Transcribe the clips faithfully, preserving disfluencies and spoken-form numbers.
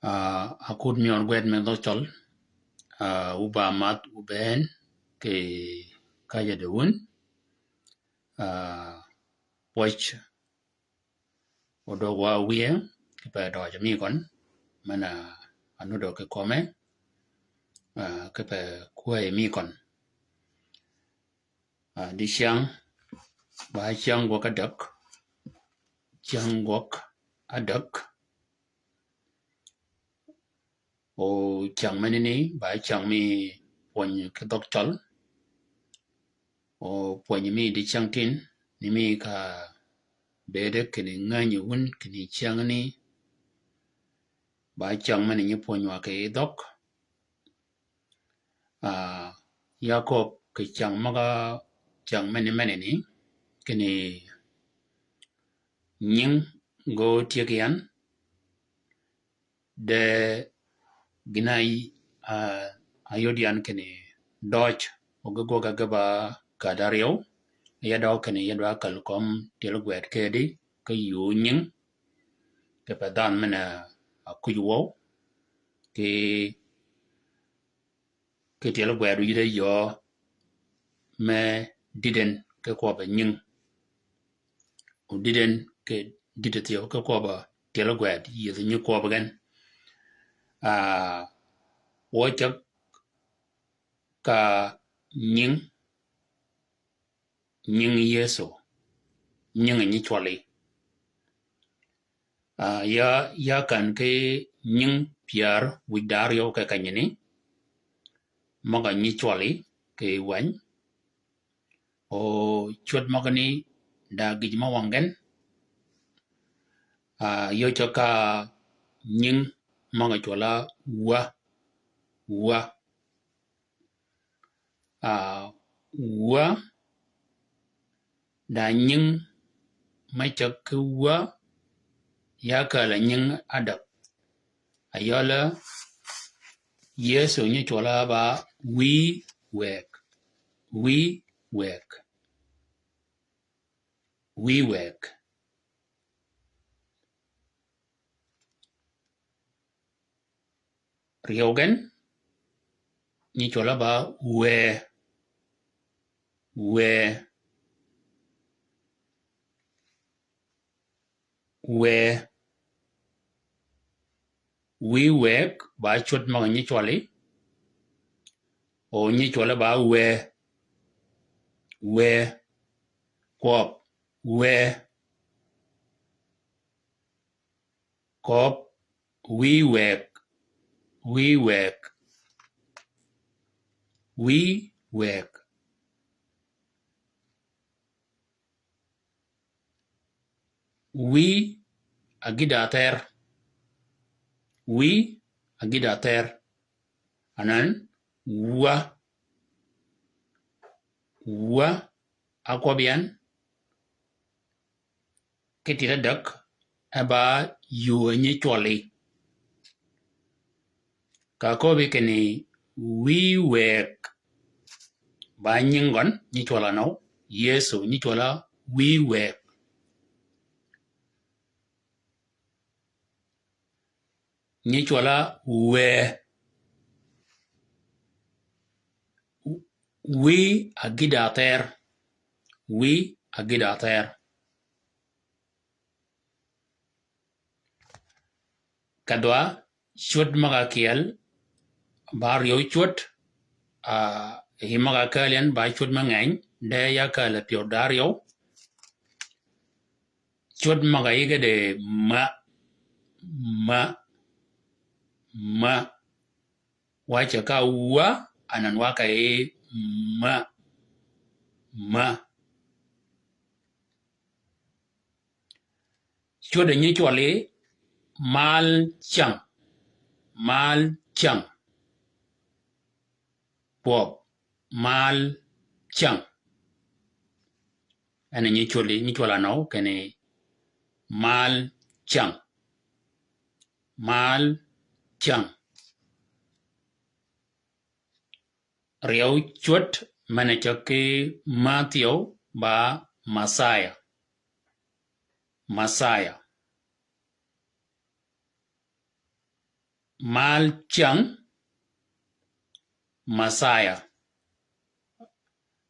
Ah, akud mi ön gwed me dhø cøl, ah, wu ba madh wu bënn kì kajade wun, ah, pwøj odøg wa wiye, kipe døjø mi køn, men-a anuddø kì köme, ah, kipe kwäy mi køn. Ah, dicyäng, ba cyäng gwøg adäg, cyäng gwøg adäg. O cyäng menani, ba cyäng mi pwöny ki dhøg cøl. O pwöny mi dicyäng tin, ni mi ka bëëde kinni ngänyi wun kinni cyängani, ba cyäng meni nyi pwönywa kì dhøg. Ah, ya kööb kì cyäng møg-a, cyäng meni menani, kinni nying gø tyeg yan, de gïn-a, ah, ayod yan kinni døj, o ge gwøg-a ge ba käd aryøw, ya døg kinni ya dwa käl kömi tyel gwed kedi, ki yuu nying, kipe dhanhø men-a kuj wøw, ki, ki tyel gwed yïde yöö me dïden ki kwøbb-a nying. O dïden ki dïde thyew ki kwøbb-a tyel gwed yïëdh nyi kwøbb gen. Ah, wø ceg ka nying, nying Yëso, nying nyi cwølli. Ah, ya, ya kän ki nying pyär wïj da aryøw kì kenyini, møg-a nyi cwølli kì wäny. O cwöd møgani da gïj me wang gen. Ah, yø ceg ka nying møg-a cwøll-a wä, wä. Ah, wä, da nying me ceg ki wä, ya kääl-a nying adäg. Ayøl-a Yëso nyi cwøll-a ba wïy wëg, wïy wëg, wïy wëg. Ryew gen, nyi cwøll-a ba wë, wë, wë. Wïy wëg ba cwöd møg-a nyi cwølli. O nyi cwøll-a ba wë, wë, kwøb, wë. Kööb, wïy wëg, wïy wëg, wïy wëg. Wïy agïddi ather, wïy agïddi ather. Anan, wä, wä, akwøb yan, ki tït adäg, e ba yuu nyi cwølli. Ka köbbi kinni wïy wëg, ba nying gøn, nyi cwøll-a nøw, Yëso, nyi cwøll-a wïy wëg. Nyi cwøll-a wë. Wïy agïddi ather. Wïy agïddi ather. Kedhwa, cwöd møg-a kyel, ba ryew cwöd, ah, yi møg-a kääl yan ba cwöd me ngeny, de ya kääl pyär da ryew. Cwöd møg-a yige de mä, mä, mä. Wa ceg ka wä, anan wa ka yi mä, mä. Cwöd nyi cwølli, mal cyäng, mal cyäng. Pwøb, mal cyäng. En nyi cwølli, nyi cwøll-a nøw, kinni mal cyäng. Mal cyäng. Ryew cwöd men-a ceg ki Mathyew ba Messiah. Messiah. Mal cyäng, Messiah.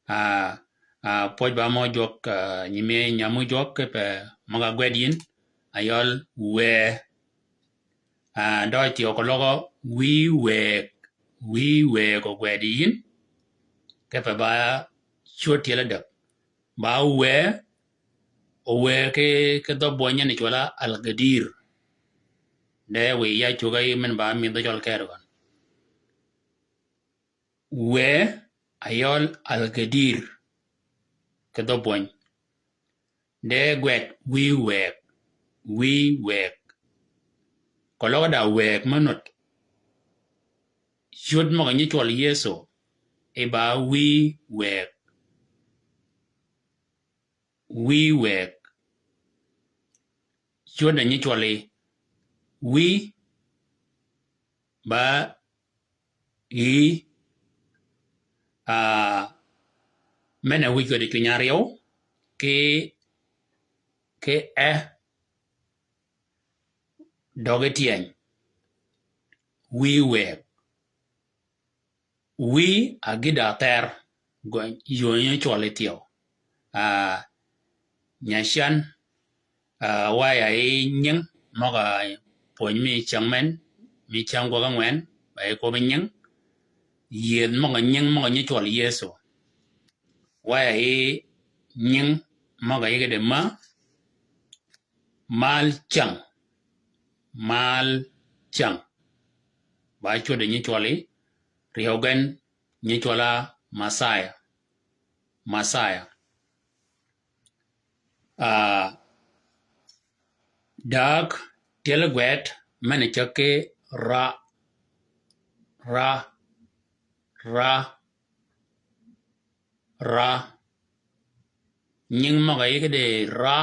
Ah, ah, pwøj ba mø jwøk, ah, nyimi nyamø jwøk kipe møg-a gwed yïn, ayøl wee. Ah, døøj thyew keløg wïy wëëg, wïy wëëg ogwed yïn, kipe ba cwöd tyel ádäg. Ba wee, owee ki, ki dhø bwøny ni cwøl-a Al-Gadir. De wiy ya cuggi yi men ba mïdh cøl kër gøn. Wee, ayøl Al-Gadir, ki dhø bwøny. De gwed wïy wëëg, wïy wëëg. Keløg da wëëg me nud. Cwöd møg-a nyi cwøl Yëso, e ba wïy wëëg. Wïy wëëg. Cwöd-a nyi cwøl yi. Wïy ba yï, ah, men-a wïj kwed cwiny aryøw, ki, ki e, døgi tyeny. Wïy wëëg. Wïy agïd-a ather, gø-, yöö nyi cwøl yi thyew. Ah, nyacän, ah, wa ya yi nying møg-a pwöny mi cäng men, mi cäng gwøg ángwen, ba yi kwøbbi nying. Yiedh møg-a nying møg-a nyi cwøl Yëso. Wa ya yi nying møg-a yïggi di mä, Mal cyäng. Mal cyäng. Ba cwöd nyi cwøl yi, ryeew gen nyi cwøl-a Messiah. Messiah. Ah, däg tyel gwed men-a cäg ki ra, ra, ra, ra. Nying møg-a yïggi di ra,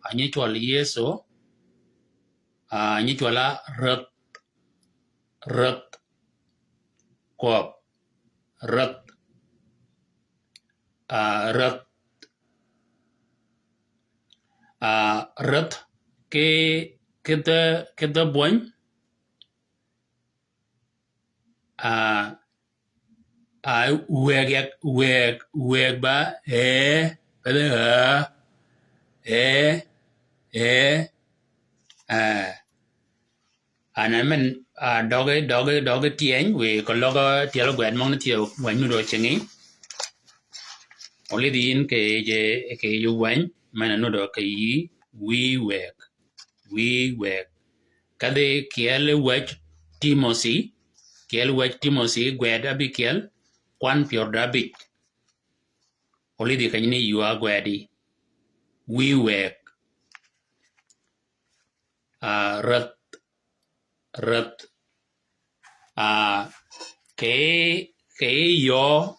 a nyi cwøl Yëso, a nyi cwøl-a räth, räth, kwøb, räth, a, räth, a, räth, ki, ki dhø, ki dhø bwøny, a, a, wëëg ya, wëëg, wëëg ba, ee, ba de, ee, ee, ee, ee. An men, a, døgi, døgi, døgi tyeny, wiy keløg tyel gwed møg ni thyew wänyi nudd cingi. Olidh yïn kì yij, kì yij wänyi, men-a nudd kì yï, wïy wëëg, wïy wëëg. Ka dhi kyel wäj Timothi, kyel wäj Timothi gwed ábïkyel, kwan pyär da ábïj. Olidhi keny ni ywa gwedi. Wïy wëëg. Ah, räth, räth. Ah, kì, kì yöö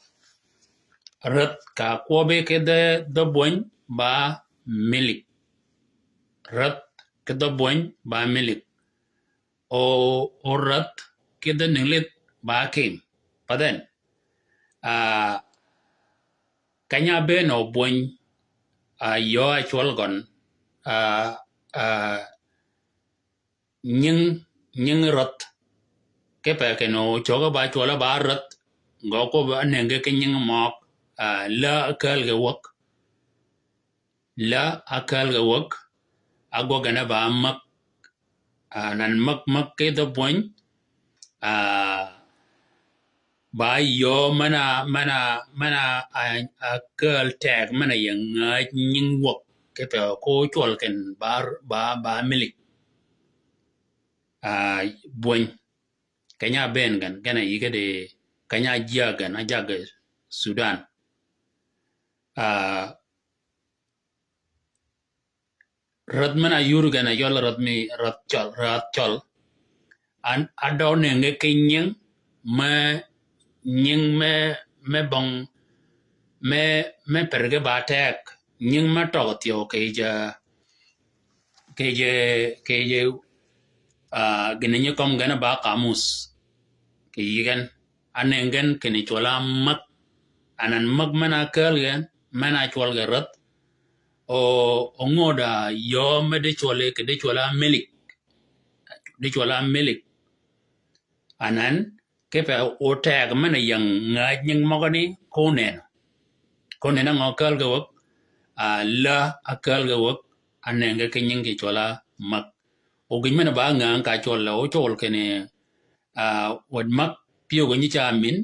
räth ka kwøbbi ki dhø, dhø bwöny ba milik. Räth ki dhø bwöny ba milik. O, o räth ki dhø nïnglith ba king. But then, ah, keny-a ábëën o bwöny, ah, yöö a cwøl gøn, ah, ah, nying, nying räth. Kipe kinni o cöggi ba cwøl-a ba räth, gø kwøb ánëngi ki nying møg, ah, laa ákääl kì wäg. Laa ákääl kì wäg, ágwøg gen ba mäg, ah, nan mäg mäg ki dhø bwöny, ah, ba yöö men-a, men-a, men-a, ah, ah, kääl teg men-a yi ngäj nying wäg, kipe ko cwøl ken ba, ba, ba milik. Ah, bwöny. Keny-a ábëën gen, gen a yïge di, keny-a ájag gen, ájag Sudan. Ah, räth men-a yur gen a yøl räth mi, räth cøl, räth cøl. An, adø nëngi ki nying me, nying me, me bøng, me, me per ge ba teg, nying me tøg thyew kì yij, kì yij, kì yij, ah, gïn-a nyi kømmi gen ba kamus. Kì yij gen, ánëngi gen kinni cwøl-a mäg, anan mäg men-a kääl gen, men-a cwøl gen räth, o, o ngödø yöö me di cwøl-a, kì di cwøl-a milik. Di cwøl-a milik. Anan, kipe oteg men-a ying ngäj nying møgani, ko nenø. Ko nenø ngø kääl ge wäg, a, lä a kääl ge wäg, a nenge ki nying ki cwøl-a mäg. O gïn men-a ba ngäng ka cwøl-a ocwøl kinni, a, wäd mäg pyëw gø nyi ca min,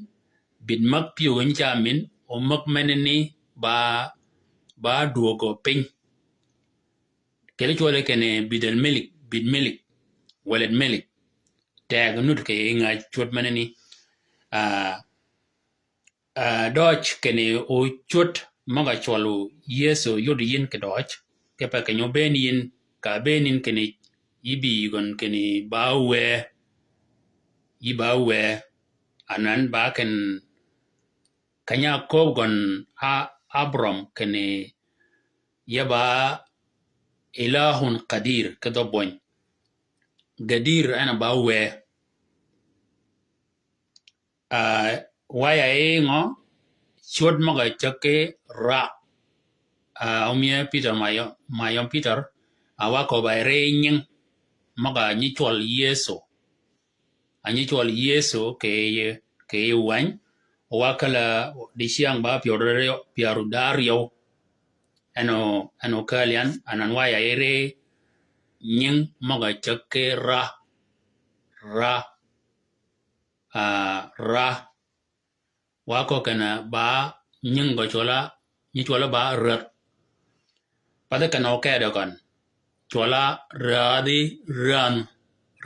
bïd mäg pyëw gø nyi ca min, o mäg menani ba, ba dwöög gø piny. Keli cwøle kinni bidel milik, bid milik, weled milik. Teg nud kì ngäj cwöd menani. A, a, døøj kinni ocwöd møg-a cwøl Yëso yod yïn kì døøj. Kipe kinni obën yïn, ka bën yïn kinni yï bï gøn kinni ba wë, yï ba wë, anan ba kinni keny-a kööb gøn a, Abram kinni ya ba ilahun kadir ki dhø bwøny. Gadir en a ba wë. A, waya e ngø, cwöd møg-a cäg ki ra. A, omyëë Pïtør ma yø-, ma yøm Pïtør, a wa köbb-a ri nying møg-a nyi cwøl Yëso. A nyi cwøl Yëso kì yij, kì yij wäny, wa källi dicyäng ba pyär áryew, pyär da áryew. En o, en o kääl yan, anan waya ri nying møg-a cäg ki ra, ra, a, ra. Wa köög kinni ba nying gø cwøl-a, nyi cwøl-a ba rädh. Pathi kinni okedø gøn. Cwøl-a rädhi ränhø,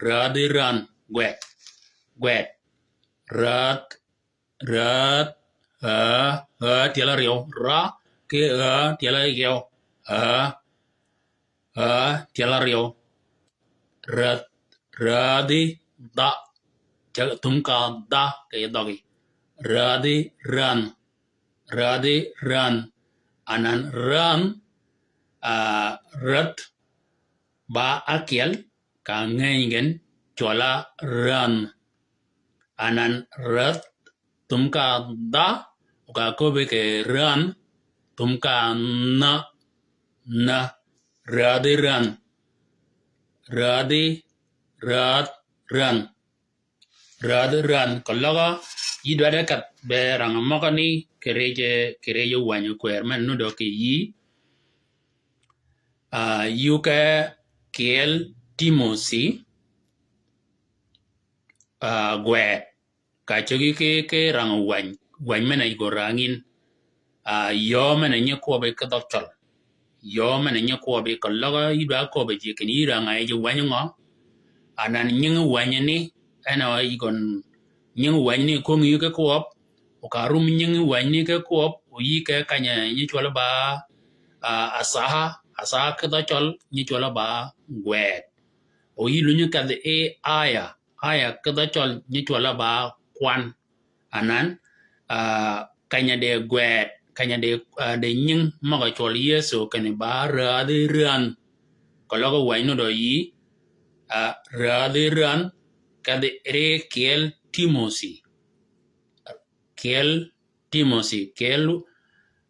rädhi ränhø, gwed, gwed, rädh, rädh, ää, ää, tyel áryew, ra, ki ää, tyel áryew, ää, ää, tyel áryew. Rädh, rädhi, dha. Ca-, thum ka dha kì dhøggi. Rädhi ränhø. Rädhi ränhø. Anan ränhø, a, rädh ba ákyel, ka ngeny gen cwøl-a ränhø. Anan rädh thum ka dha, o ka köbbi kì ränhø, thum ka nha, nha, rädhi ränhø. Rädhi, rädh, ränhø. Rädhi ränhø, keløg yï dwaddi kedh be rang møgani, kì rijø, kì rijø wänyi kwër men nuddø kì yï. A, yï ke kyel Timothi, a, gwed. Ka cöggi ki, ki rang wäny, wäny men-a yï gø rang yïn. A, yöö men-a nyi kwøbbi ki dhøg cøl. Yöö men-a nyi kwøbbi keløg yï dwa köbbi ji kinni yï rang-a yij wäny ngø. Anan nying wänyani, en a yï gøn nying wänyani köng yï ki kwøb. O ka rum nying wänyani ki kwøb, o yï ke kany-a nyi cwøl-a ba, a, asaha, asaha ki dhøg cøl, nyi cwøl-a ba gwed. O yï lunyi kedhi i aya, aya ki dhø cøl nyi cwøl-a ba kwan. Anan, a, keny-a di gwed, keny-a di, a, di nying møg-a cwøl Yëso kinni ba rädhi ränhø. Keløg wäny nuddø yï, a, rädhi ränhø, kedhi ri kyel Timothi. Kyel Timothi, kyel,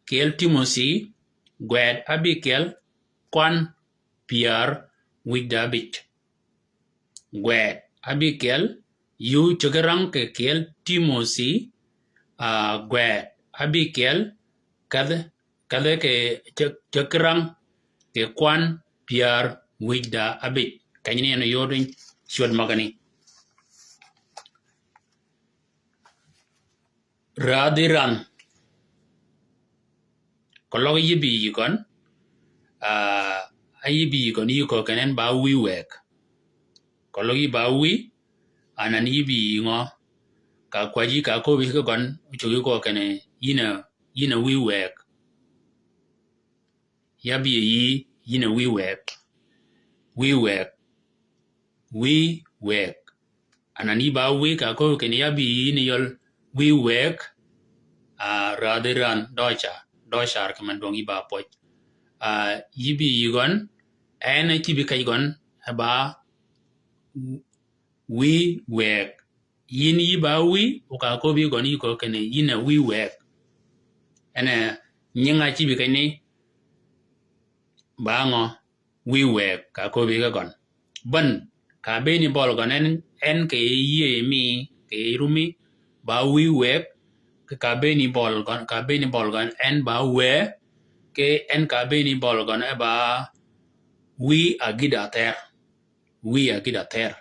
kyel Timothi, gwed ábïkyel, kwan pyär wïj da ábïj. Gwed ábïkyel, yï ócöggi rang kì kyel Timothi, a, gwed ábïkyel, kedhi, kedhi kì cöggi, cöggi rang kì kwan pyär wïj da ábïj. Kenyani en oyod cwöd møgani. Rädhi ränhø. Keløg yï bï yï gøn, a, a yï bï yï gøn yï köög kinni en ba wïy wëg. Keløg yï ba wïy, anan yï bï yï ngø. Ka kwäjji ka köbbi ki gøn, ócöggi köög kinni yïn a, yïn a wïy wëg. Ya bï yï, yïn a wïy wëg. Wïy wëg. Wïy wëg. Anan yï ba wïy ka köbbi kinni ya bï yïn yøl wïy wëg, a, rädhi ränhø døøj ca, døøj car ki men dwøng yï ba pwøj. A, yï bï yï gøn, en a cïbi kej gøn, e ba wïy wëg. Yïn yï ba wïy, o ka köbbi gøn yï köög kinni yïn a wïy wëg. En a nying a cïbi kej ni ba ngø, wïy wëg, ka köbbi ki gøn. Bän, Ka bëëni bøl gøn en, en kì yïëy mi, kì rumi, ba wïy wëg, kì ka bëëni bøl gøn, ka bëëni bøl gøn en ba wë, kì en ka bëëni bøl gøn e ba wïy agïd ather. Wïy agïd ather.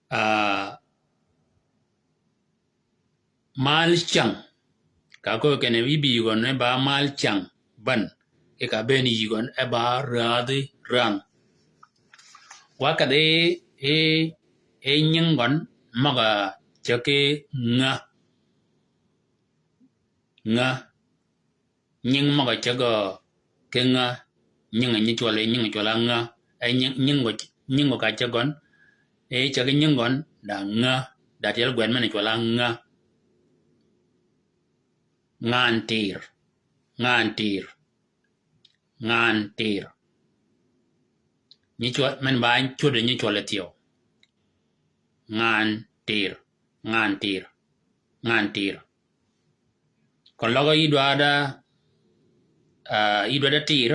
Ah, mal cyäng. Ka köög kenni yï bï yï gøn e ba mal cyäng bän. Kì ka bëëni yï gøn e ba räädhi räng. Wa kedhi, e, e nying gøn møg-a cäg ki ngä. Ngä. Nying møg-a cäg ki ngä, nying-a nyi cwøl, nying-a cwøl á ngä. E nying, nying gø, nying gø ka cäg gøn, e cäg nying gøn, da ngä, da tyel gwed men-a cwøl á ngä. Ngan tir, ngan tir, ngan tir. Nyi cwøl, men ba cwöddi nyi cwøl e thyew. Ngan tir, ngan tir, ngan tir. Keløg yï dwadda, ah, yï dwadda tir,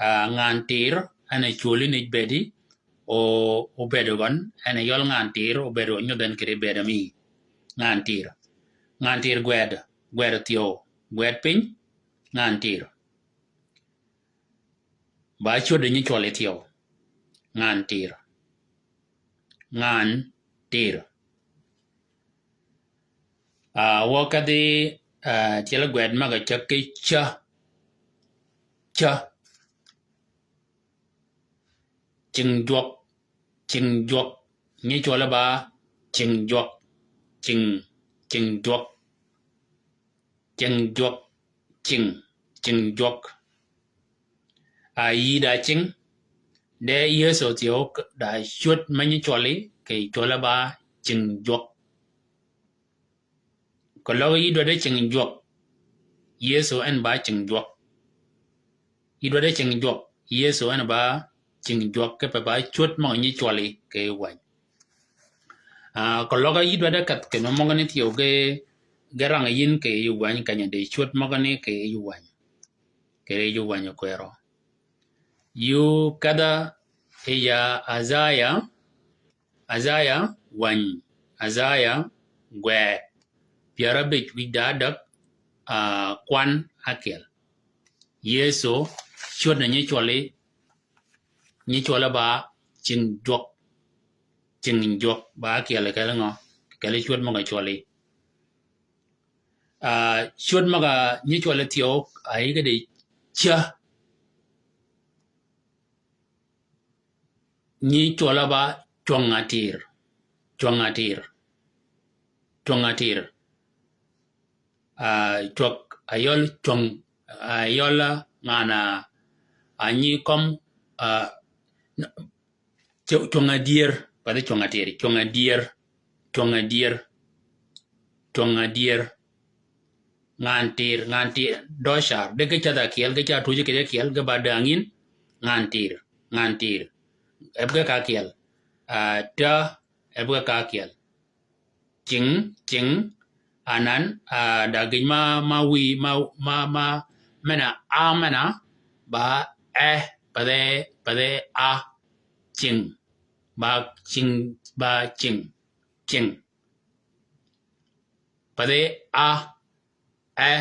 ah, ngan tir, en a cwöli ni bëëdi, o, obedo gøn, en a yøl ngan tir, obedo nyudh en kidi bëëd mi. Ngan tir. Ngan tir gwed, gwed thyew, gwed piny, ngan tir. Ba cwöddi nyi cwøl e thyew. Ngan tir. Ngan tir. Ah, wø kedhi, ah, tyel gwed møg-a cäg ki cä. Cä. Cing jwøk. Cing jwøk. Nyi cwøl e ba cing jwøk. Cing, cing jwøk. Cing jwøk, cing, cing jwøk. A yï da cing, de Yëso thyew da cwöd me nyi cwøli, kì cwøl e ba cing jwøk. Keløg yï dwaddi cing jwøk, Yëso en ba cing jwøk. Yï dwaddi cing jwøk, Yëso en ba cing jwøk, kipe ba cwöd møg-a nyi cwøli kì wäny. Ah, keløg yï dwaddi kedh kinni møgani thyew ge, ge rang yïn kì yij wäny keny-a di cwöd møgani kì yij wäny. Kì yij wäny okwërø. Yï kedha yi ya Isaiah, Isaiah wäny, Isaiah gwed pyär ábïj wïj da ádäg, ah, kwan ákyel. Yëso cwöd ni nyi cwøli, nyi cwøl e ba cing jwøk. Cing jwøk ba ákyel kelli ngø? Kelli cwöd møg-a cwøli. Ah, cwöd møg-a nyi cwøli thyew, a yï ki di cä. Nyi cwøl e ba cwøng atir. Cwøng atir. Cwøng atir. Ah, cwøg ayøl cwøng, ayøl ngan-a, a nyi kømm, ah, n-, cw-, cwøng adyer, pathi cwøng atir, cwøng adyer, cwøng adyer, cwøng adyer. Ngan tir, ngan tir, dø car, de ge cädh akyel, ge ca twöjji kì ákyel, ge ba däng yïn, ngan tir, ngan tir. Eb ge ka ákyel, ah, ta, eb ge ka ákyel. Cing, cing, anan, ah, da gïj ma, ma wïy, ma, ma, ma, men-a, a men-a, ba, e, pathi, pathi, a, cing, ba, cing, ba, cing, cing. Pathi, a, e.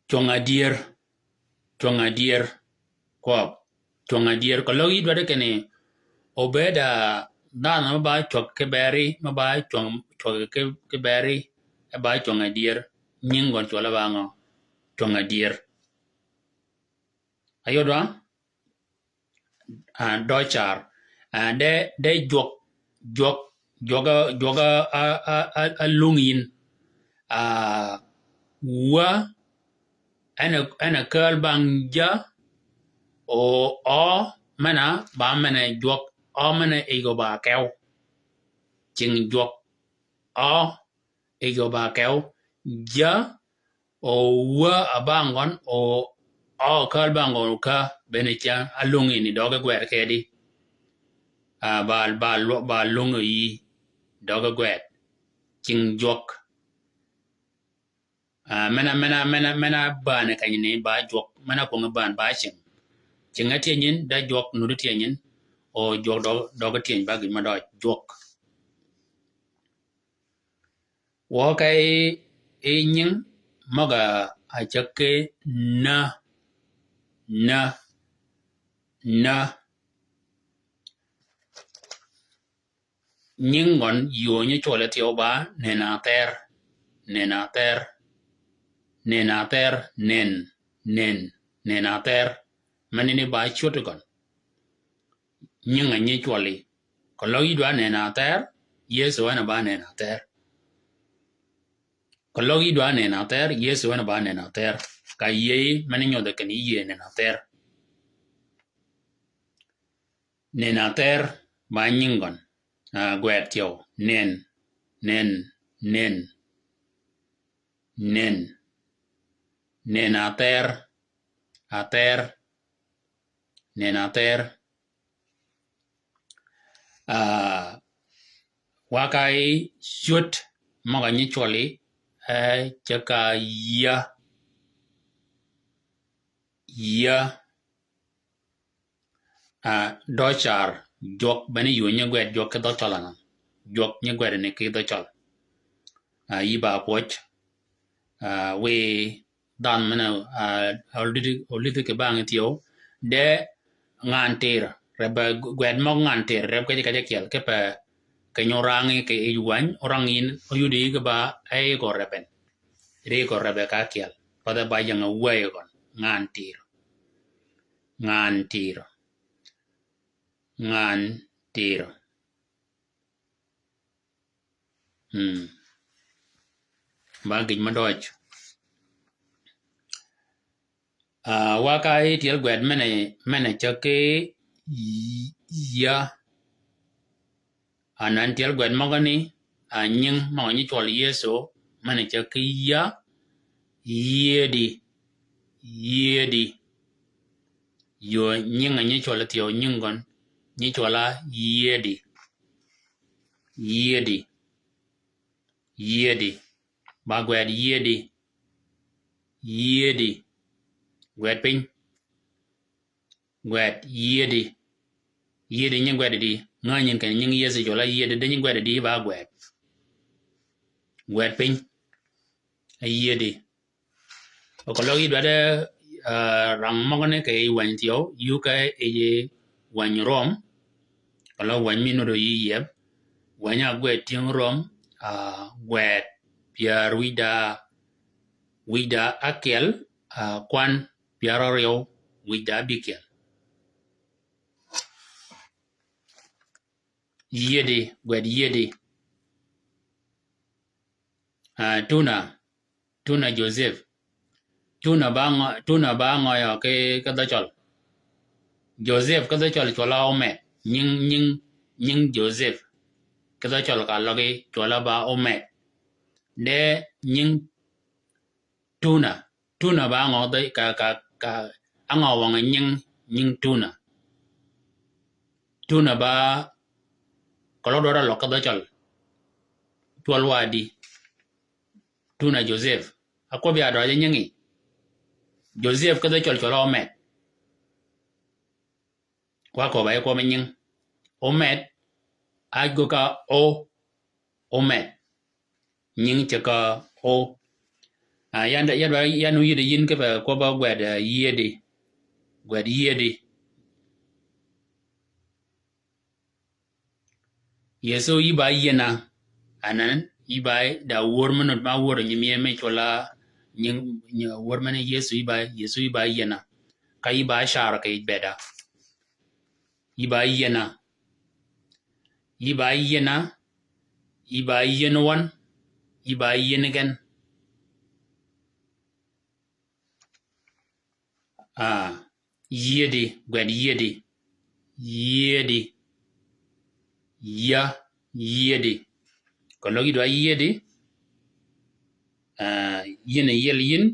Cwøng adyer, cwøng adyer, kwøb, cwøng adyer. Keløg yï dwaddi kinni, obed a dhanhø me ba cwøg ki beri, me ba cwøng, cwøg ki, ki beri, e ba cwøng adyer, nying gøn cwøl e ba ngø? Cwøng adyer. Ayod wa? Ah, dø car. Ah, de, de jwøk, jwøk, jwøk a, a, a, a, a lung yïn. Ah, wa, en a, en a käl bang ja, o, o, men-a, ba men-a jwøk, o men-a yïgo ba kew. Cing jwøk, o, yïgo ba kew. Ja, o, wa a bang gøn, o, o käl bang gøn ka, bene ca, a lung yïn døge gwed kedi. Ah, ba, ba, ba lung yï døge gwed. Cing jwøk. Ah, men-a, men-a, men-a, men-a bäne keny ni ba jwøk, men-a kwøngi bän ba cyëng. Cyëng-a tyenyin, da jwøk nuti tyenyin, o jwøk dø-, døgi tyeny ba gïn mø døøj, jwøk. Wø ka i, i nying møg-a cäg ki na, na, na. Nying gøn yöö nyi cwøl-a thyew ba, nen-a thær, nen-a thær, nen-a thær, nen, nen, nen-a thær. Meni ni ba cwöti gøn. Nying-a nyi cwøli. Keløg yï dwa nen-a thær, Yëso en a ba nen-a thær. Keløg yï dwa nen-a thær, Yëso en a ba nen-a thær. Ka yïëy meni nyodhi kinni yïëy nen-a thær. Nen-a thær ba nying gøn. Ah, gwed thyew. Nen, nen, nen. Nen. Nen-a thær. A thær. Nen-a thær. Ah, wa ka i cwöt møg-a nyi cwøli, eh, cäg ka ya. Ya. Ah, dø car, jwøk bene yöö nyi gwed jwøk ki dhø cøl anan. Jwøk nyi gwed ni ki dhø cøl. Ah, yï ba pwøj. Ah, wi dhanhø men-a, ah, olidhi, olidhi kì bang thyew. De ngan tir, reb-a gwed møg ngan tir, reb kej kej ákyel, kipe keny-a orang kì yij wäny, orang yïn, oyudi kì ba, e yï gø reb en. Ri gø reb e ka ákyel. Path e ba ying-a wäy gøn, ngan tir. Ngan tir. Ngan tir. Mm. Ba gïj mø døøj. Ah, wa ka i tyel gwed men-a, men-a cäg ki y-, ya. Anan tyel gwed møgø ni, ah, nying møg-a nyi cwøl Yëso, men-a cäg ki ya, yiedi, yiedi. Yöö nying-a nyi cwøl-a thyew nying gøn, nyi cwøl-a yiedi. Yiedi. Yiedi. Ba gwed yiedi. Yiedi. Gwed piny. Gwed yiedi. Yiedi nyi gwed di. Ngänyin kinni nying Yëso cwøl-a yiedi, de nyi gwed di ba gwed. Gwed piny. A yiedi. Keløg yï dwaddi, ah, rang møgani kì yij wäny thyew, yï ka yij wäny Röm, keløg wäny mi nuti yï yieb, wäny ágwed tyëng Röm, ah, gwed pyär wïj da, wïj da ákyel, ah, kwan pyär áryew wïj da ábïkyel. Yiedi, gwed yiedi. Ah, Tuna, Tuna Joseph. Tuna ba ngø-, Tuna ba ngø yø ki, ki dhø cøl. Joseph ki dhø cøl cwøl-a Omed. Nying, nying, nying Joseph ki dhø cøl ka løgi cwøl-a ba Omed. De nying Tuna. Tuna ba ngø dhø ka, ka, ka, á ngø wøng nying, nying Tuna. Tuna ba keløg dwaddi løg ki dhø cøl. Cwøl wa di. Tuna Joseph. Akwøb ya døøj nyingi. Joseph ki dhø cøl cwøl-a Omed. Wa köbb-a yi kwøb nying. Omed. Ágögg ka O. Omed. Nying ceg ka O. Ah, yan, yan, yan yïddi yïn kipe kwøb-a gwed, ah, yiedi. Gwed yiedi. Yëso yï ba yiena. Anan, yï ba da wör me nut ma wör nyi mye me cwøl-a nying, nyi wör me ni Yëso yï ba, Yëso yï ba yiena. Ka yï ba car kì yij bëëda. Yï ba yiena. Yï ba yiena. Yï ba yien wøn. Yï ba yien gen. Ah, yiedi, gwed yiedi. Yiedi. Ya, yiedi. Keløg yï dwa yiedi. Ah, yien yiel yïn.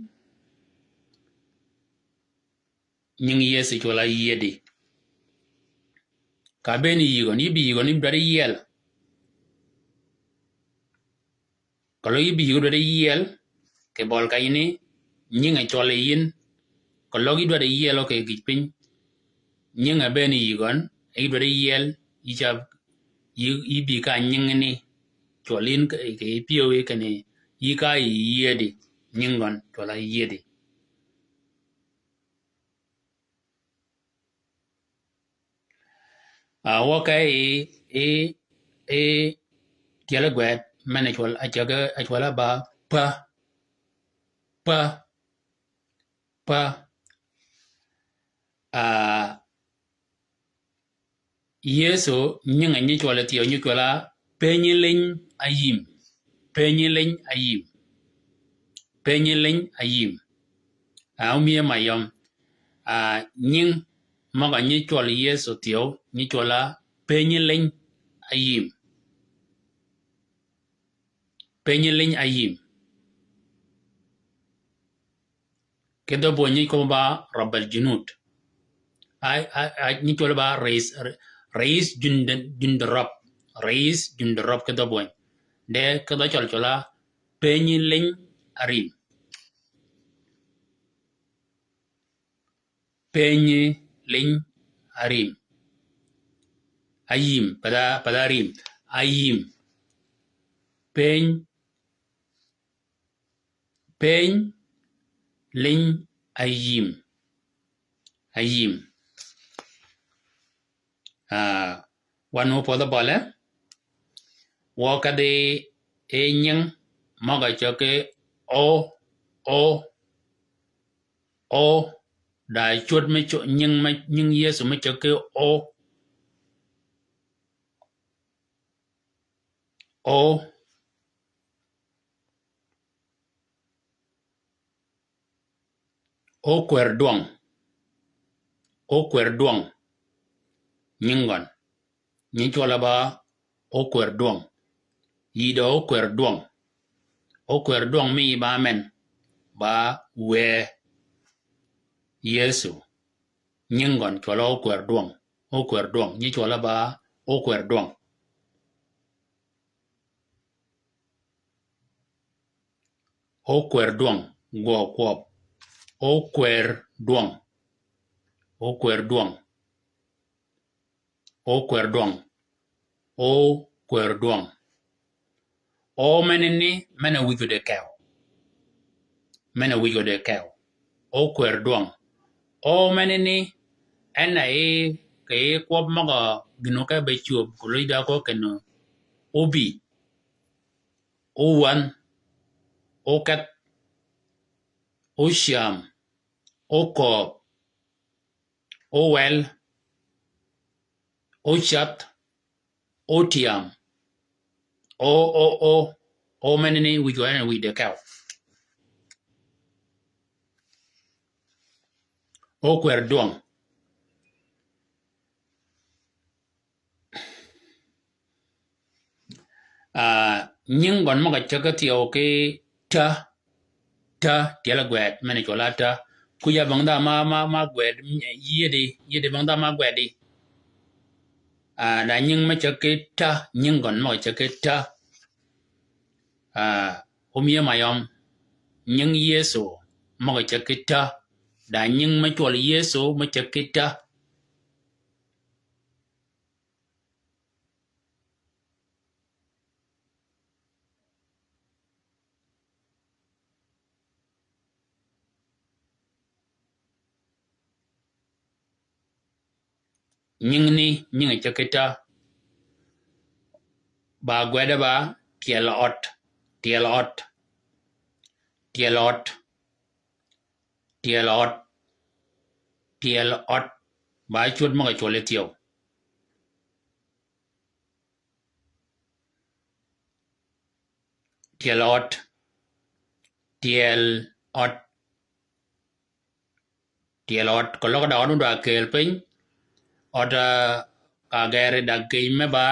Nying Yëso cwøl-a yiedi. Ka bëën yï gøn, yï bï yï gøn, yï dwaddi yiel. Keløg yï bï yï gøn dwaddi yiel. kì bøli ka yïn ni, nyinge cwøl yi yïn, keløg yï dwaddi yielø kì gïj piny, nyinge bëën yï gøn, yï dwaddi yiel, yï ca, yï, yï bï ka nyinge ni, cwøl yïn kì, kì pyëwí kinni, yï ka yï yiedi, nying gøn, cwøl a yiedi. Ah, wø ka i, i, i tyel gwed, men a cwøl, a cäg, a cwøl a ba, pa, pa, pa. Ah, Yëso nyinge nyi cwøl a thyew nyi cwøl a penyi liny a yïm. Penyi liny a yïm. Penyi liny a yïm. A, omie ma yøm. A, nying møg-a nyi cwøl Yëso thyew nyi cwøl a penyi liny a yïm. Penyi liny a yïm. Ki dhø bwøny nyi kobo ba Rabbal Junud. Ai, ai, ai, nyi cwøl ba rais, rais jund-, jund Rab. Rais jund Rab ki dhø bwøny. De ki dhø cwøl cwøl a penyi liny a rim. Penyi liny a rim. A yïm, pa da, pa da rim. A yïm. Peny Peny liny a yïm. A yïm. Ah, wan opodh bøle. Wø kadhi e nying møg-a cäg ki O, O, O, da cwöd me cwö-, nying me, nying Yëso me cäg ki O. O. Okwer dwøng. Okwer dwøng. Nying gøn. Nyi cwøl a ba okwer dwøng. Yï dø okwer dwøng. Okwer dwøng mi ba men. Ba wë Yëso. Nying gøn cwøl a okwer dwøng. Okwer dwøng. Nyi cwøl a ba okwer dwøng. Okwer dwøng, gwøg kwøb. Okwer dwøng. Okwer dwøng. Okwer dwøng. Okwer dwøng. O menani, men a wïj odø kew. Men a wïj odø kew. Okwer dwøng. O menani, en a yi, kì yi kwøb møg-a gïn-a ka be cwöb, kì lwïj da ko kenni. Obï. Owän, oketh, ocyam, okööb, owel, ocath, otyam, o, o, o, o menani wïj wa en wïj de kew. Okwer dwøng. Ah, nying gøn møg-a cäg ki thyew ki ta, ta, tyel gwed, men a cwøl a ta. Kwïj a bang dha ma, ma, ma gwed, yiedi, yiedi bang dha ma gwedi. Ah, da nying me cäg ki ta, nying gøn møg-a cäg ki ta. Ah, omie ma yøm, nying Yëso møg-a cäg ki ta. Da nying me cwøl Yëso me cäg ki ta. Nying ni, nying a cäg ki ta. Ba gwede ba, tyel ød, tyel ød, tyel ød, tyel ød, tyel ød. Ba cwöd møg-a cwøl yi thyew. Tyel ød. Tyel ød. Tyel ød. Keløg da ød dwa kel piny. Ød, ah, ka geri da gïj me ba,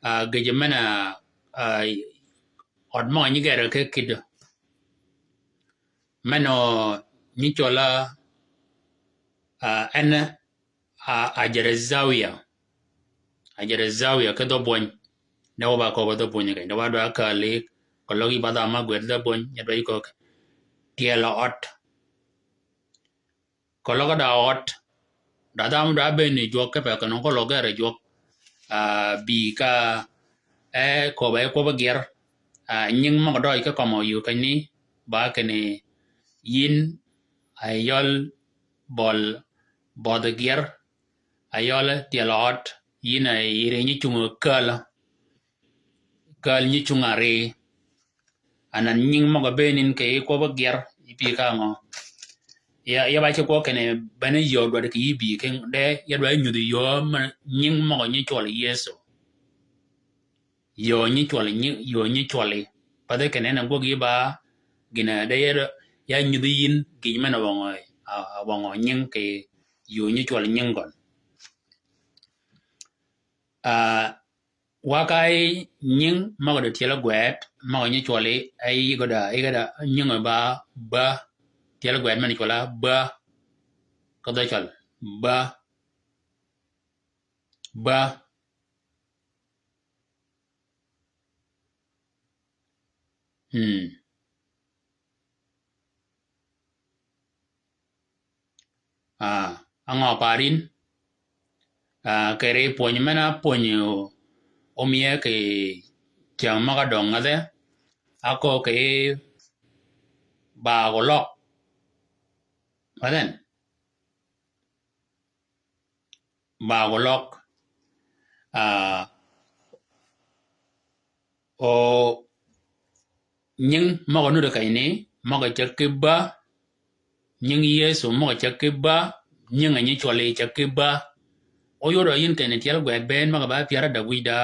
ah, gïj men a, ah, ød møg-a nyi geri ki kïdø. Meno nyi cwøl a, ah, en, ah, Hajar Zawiya. Hajar Zawiya ki dhø bwøny. De wa ba köbbi dhø bwøny keny. De wa dwa kali, keløg yi ba dha ma gwed dhø bwøny, nyi dwa yi köbbi. tyel ød. Keløg da ød, da dhanhø da bëën yi jwøk kipe kinni keløg gër yi jwøk. Ah, bï ka, eh, köbb-a yi kwøbbi gyër. Ah, nying møg-a døøj ki kømmi yuu kenni, ba kinni yïn, ah, yøl bøl bødhi gyër, a yøl tyel ød, yïn a yïri nyi cungi kääl, kääl nyi cungi ari. Anan nying møg-a bëën yïn kì kwøbbi gyër, yï bï ka ngø? Ya, ya ba ceg kwøb kinni bene yöö dwaddi kì yï bï ki de, ya dwaddi nyudhi yöö me nying møg-a nyi cwøl Yëso. Yöö nyi cwøl, nyi, yöö nyi cwølli. Pathi kinni en a gwøg yï ba, gïn-a de ya, ya nyudhi yïn gïj men-a wøngø, a, a wøngø nying kì yöö nyi cwøl nying gøn. Ah, wa ka yi nying møg-a dø tyel gwed, møg-a nyi cwølli, e yï gø da, yï gø da, nying ba, ba, tyel gwed men cwøl-a, ba, ki dhø cøl, ba, ba. Hmm. Ah, angø par yïn? Ah, keri pwöny men-a pwöny o-, omie kì cyäng møg-a døng ngädhe, a kööb kì ba gø løg. Wa then? Ba gø løg. Ah, o nying møg-a nuti kenni, møg-a ceg ki ba, nying Yëso møg-a ceg ki ba, nying-a nyi cwølli ceg ki ba. Oyodø yïn kinni tyel gwed bënn møg-a ba pyär ádäg wïj da,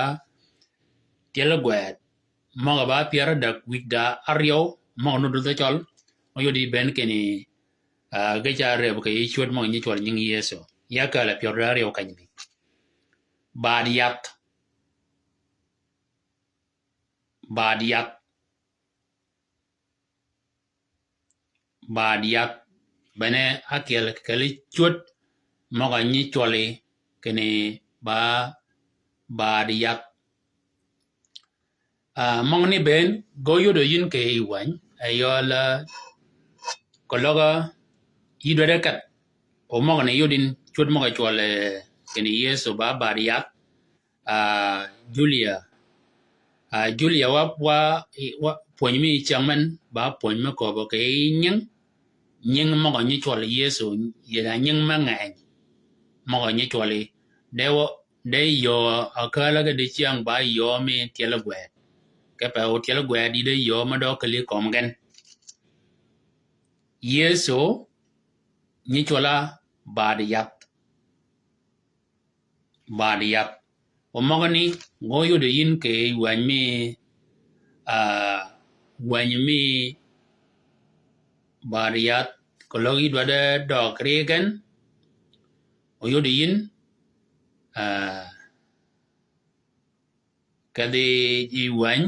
tyel gwed møg-a ba pyär ádäg wïj da áryew, møg-a nuti dhø cøl, oyodø yï bënn kinni, ah, ge ca rëb kì yï cwöd møg-a nyi cwøl nying Yëso. Ya kääl-a pyär da áryew keny mi. Baad yath. Baad yath. Baad yath. Bene ákyel kì kelli cwöd møg-a nyi cwølli kinni ba baad yath. Ah, møgani bënn, ge óyodø yïn kì yij wäny, e yøl, ah, keløg yï dwaddi kedh. O møgani yod yïn cwöd møg-a cwøl, eh, kinni Yëso ba baad yath. Ah, Julia. Ah, Julia wa, wa, wa, pwöny mi cyäng men, ba pwöny me köbbø kì nying. Nying møg-a nyi cwøl Yëso, yïn a nying me ngeny. Møg-a nyi cwølli. De wa, de yöö akääl-a ge dicyäng ba yöö mi tyel gwed. Kipe o tyel gwed yï de yöö me dø kelli kömi gen. Yëso, nyi cwøl-a baad yath. Baad yath. O møgani, ge óyodø yïn kì yij wäny mi, ah, wäny mi baad yath, keløg yï dwaddi døøg ri gen, óyodø yïn, ah, kedhi yij wäny,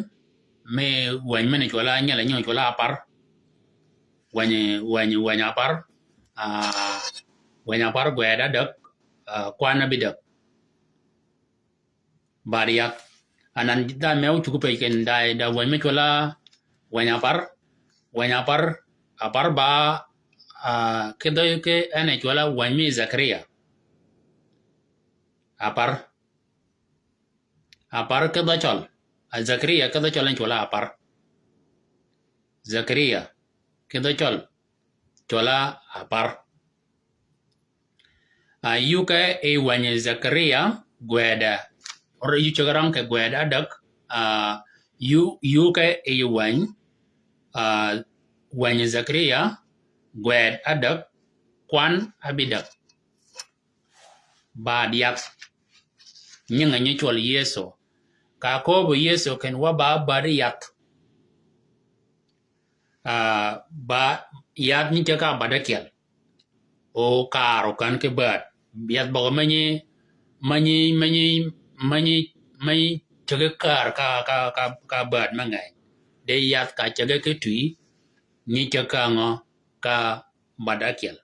mi wäny men cwøl-a nyel a nying cwøl-a apar. Wäny, wäny, wäny apar. Ah, wäny apar gwed ádäg, ah, kwan abïdäg. Baad yath. Anan dha me ócuggi pëj kinni da, da wäny me cwøl-a wäny apar. Wäny apar, apar ba, ah, kidhø ki en a cwøl-a wäny mi Zakaria. Apar. Apar ki dhø cøl. A Zakaria ki dhø cøl en cwøl-a apar. Zakaria ki dhø cøl, cwøl-a apar. A, yï ke yij wäny Zakaria gwed. Or yï ceg rang kì gwed ádäg. A, yï, yï ke yij wäny, a, wäny Zakaria gwed ádäg, kwan abïdäg. Baad yath. Nying-a nyi cwøl Yëso. Ka kööbø Yëso kinni wa ba baad yath. Ah, ba yath nyi ceg ka baad ákyel. O kaar okän ki baad. Yath bøgø menyi, menyi, menyi, menyi, menyi ceg ki kaar ka, ka, ka, ka baad me ngeny. De yath ka ceg ki twi, nyi ceg ka ngø, ka baad ákyel.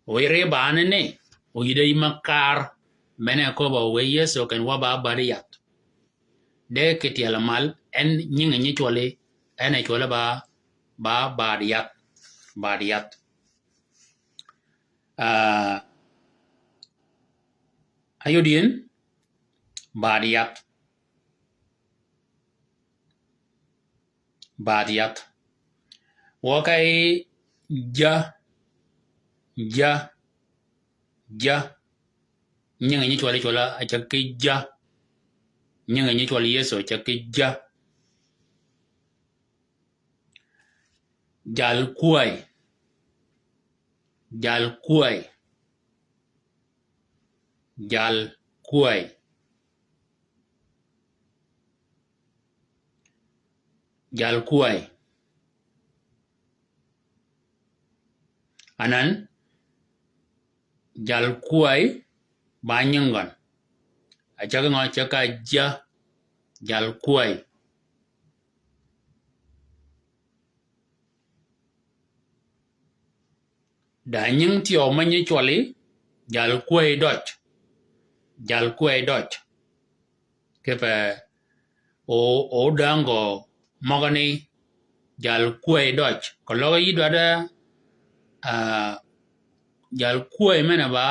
O yï ri banani, o yï de yï me kaar, men-a köbb-a wë Yëso kinni wa ba baad yath. De kì tyel mal, en nying-a nyi cwølli, en a cwølle ba ba baad yath. Baad yath. Ah, ayod yin, baad yath. Baad yath. Wø ka yi ja, ja, ja. Nyinge nyi cwøl yi cwøl a ceg ki ja. Nyinge nyi cwøl Yëso ceg ki ja. Jal kwäy. Jal kwäy. Jal kwäy. Jal kwäy. Anan, jal kwäy ba nying gøn. A ceg ngø ceg ka ja, jal kwäy. Da nying thyew me nyi cwøli, jal kwäy døj. Jal kwäy døj. Kipe o, o dängø møgani jal kwäy døj. Keløg yï dwaddi, ah, jal kwäy men-a ba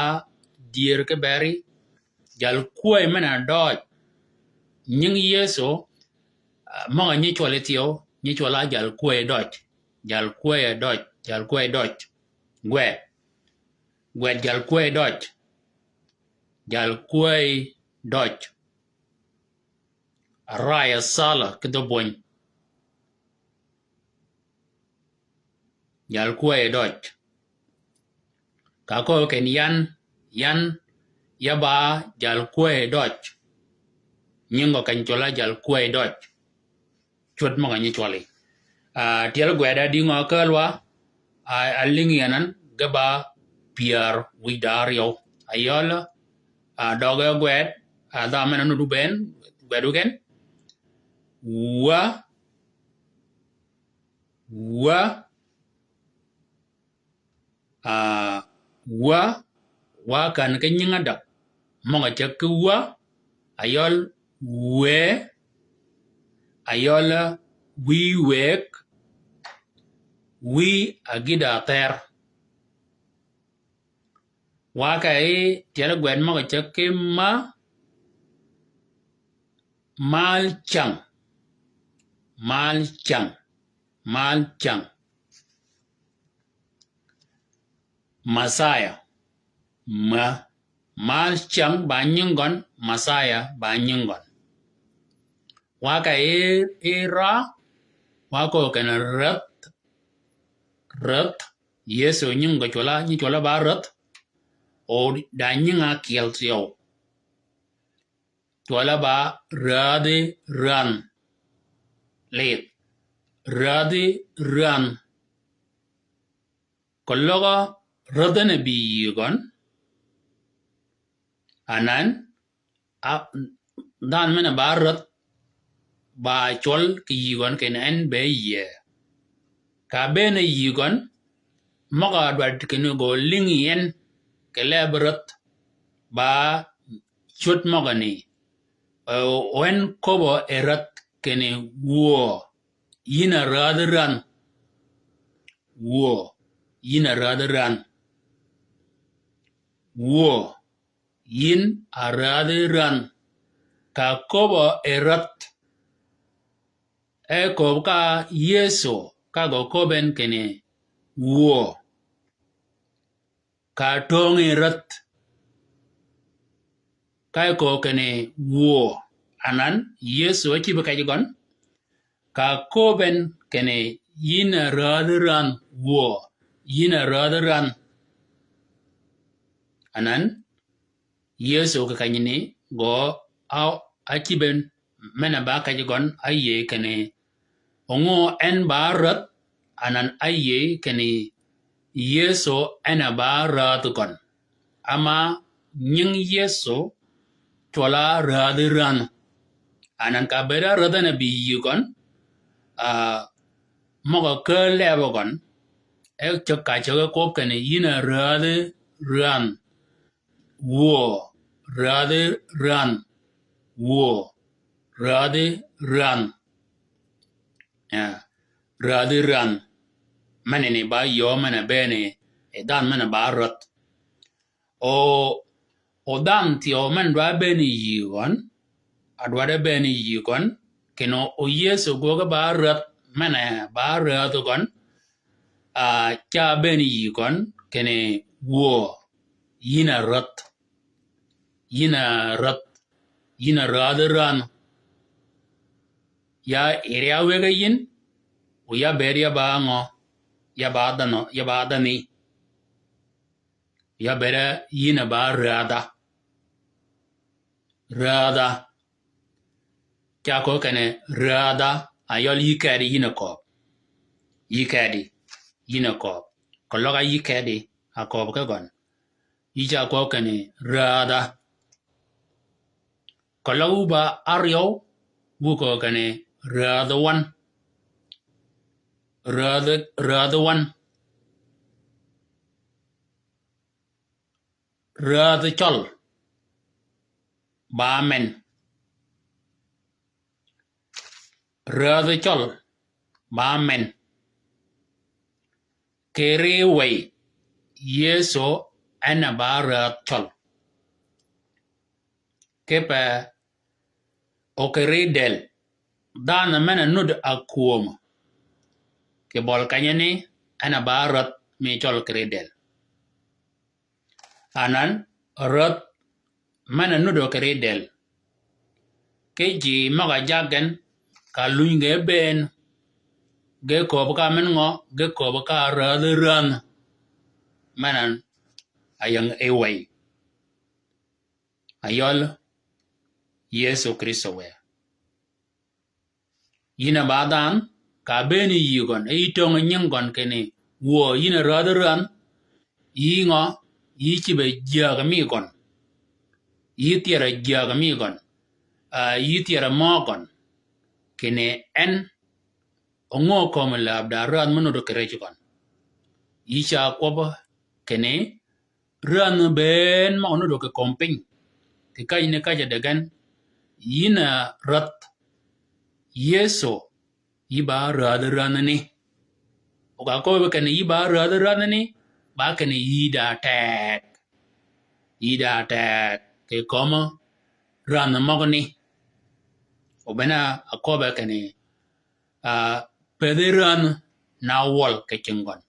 dyër ki beri, jal kwäy men-a døj. Nying Yëso, ah, møg-a nyi cwøl yi thyew, nyi cwøl a jal kwäy døj. Jal kwäy døj, jal kwäy døj. Gwed. Gwed jal kwäy døj. Jal kwäy døj. Araya sala ki dhø bwöny. Jal kwäy døj. Ka kööb ken yan, yan, ya ba jal kwäy døj. Nying gø keny cwøl a jal kwäy døj. Cwöd møg-a nyi cwøli. Ah, tyel gwed a dïngø kälwa, ah, a lïngi anan, ge ba pyär wïj da áryew. Ayøl, ah, døge gwed, ah, dha men-a nuti ben, gwed wu gen. Wa, wa, Ah, wa, wa kän ki nying ádäg. Møg-a ceg ki wa, ayøl wë, ayøl wïy wëg, wïy agïdø athër. Wa ka yi tyel gwed møg-a ceg ki ma, mal cäng, mal cäng, mal cäng. Masaya. Ma, mal cäng ba nying gøn, Masaya ba nying gøn. Wa ka yi, yi ra, wa kööb ken rädh, rädh, Yëso nying gø cwøl a, nyi cwøl a ba rädh, o da nying a kyel thyew. Cwøl a ba rädhi ränh. Lidh. Rädhi ränh. Keløg rädh en a bï yï gøn. Anan, a, dhanhø men-a ba rädh, ba cwøl kì yï gøn kinni en be yïëy. Ka bëën yï gøn, møg-a dwaddi kinni gø lïngi en, kì leb rädh, ba cwöd møgani. O, en köbbø yi rädh kinni wuö, yïn a rädhi ränh. Wuö, yïn a rädhi ränh. Wuö, yïn a rädhi ränh. Ka köbbø yi rädh. E kööb ka Yëso, ka gø kööb en kinni wuö. Ka töng yi rädh. Ka kööb kinni wuö. Anan, Yëso ácïb kej gøn. Ka kööb en kinni yïn a rädhi ränh wuö. Yïn a rädhi ränh. Anan, Yëso kì kenyani gø a, ácïb en men-a ba kej gøn áyïëy kinni. Ongo en ba rädh, anan áyïëy kinni Yëso en a ba rädhi gøn. Ama nying Yëso cwøl a rädhi ränh. Anan ka bëëd a rädh en a bï yï gøn, ah, møg-a kääl leb gøn, e ceg ka ceg e kwøb kinni yïn a rädhi ränh. Wuö, rädhi ränh. Wuö, rädhi ränh. Ya, rädhi ränh. Mene ni ba yöö mene bëëni, e dhanhø mene ba rädh. O, o dhanhø thyew mene dwaddi bëëni yï gøn, a dwaddi bëëni yï gøn, kinni o Yëso gwøge ba rädh mene ba rädhi gøn, a, ca bëëni yï gøn, kinni wuö, yïn a rädh. Yïn a rädh, yïn a rädhi ränhø. Ya iri a wëggi yïn, o ya bëëd ya ba ngø, ya ba dhanhø, ya ba dhanhø. Ya bëëd yïn a ba rädha. Rädha. Ca köög kinni rädha, a yøl yï kedi yïn a kööb. Yï kedi yïn a kööb. Keløg a yï kedi a kööb ki gøn. Yï ca köög kinni rädha. Keløg wu ba áryew, wu köög kinni rädhi wan. Rädhi, rädhi wan. Rädhi cøl. Ba men. Rädhi cøl. Ba men. Kì ri wëy, Yëso en a ba rädh cøl. Kipe o kì ri dël, dhanhø men-a nudd a kwömø. Kì bøli kenyi ni, en a ba rädh mi cøl kì ri dël. Anan, rädh men-a nudd kì ri dël. Ki ji møg-a jag gen, ka luny ge bëën, ge kööb ka men ngø, ge kööb ka rädhi ränhø. Men-a, a ying e wëy. A yøl Yëso Krïstø wë. Yïn a ba dhanhø, ka bëëni yï gøn, e yï töng nying gøn kinni, wuö yïn a rädhi ränhø, yï ngø, yï cïb-a jyääg mi gøn. Yï thyër-a jyääg mi gøn. A, yï thyër-a møøg gøn. Kinni en, o ngö kömi läb da ränhø mø nudd kì rëc gøn. Yï ca kwøbb kinni, ränhø bënn møg-a nudd kì kömi piny. Kì käjj ni käjj-a degen. Yïn a rädh. Yëso, yï ba rädhi ränhani. O ka köbbi kinni yï ba rädhi ränhani, ba kinni yï da teg. Yï da teg kì kömi ränhø møgani. O bene a köbbi kinni, a, pëthi ränhø na wøl kì cinggøn.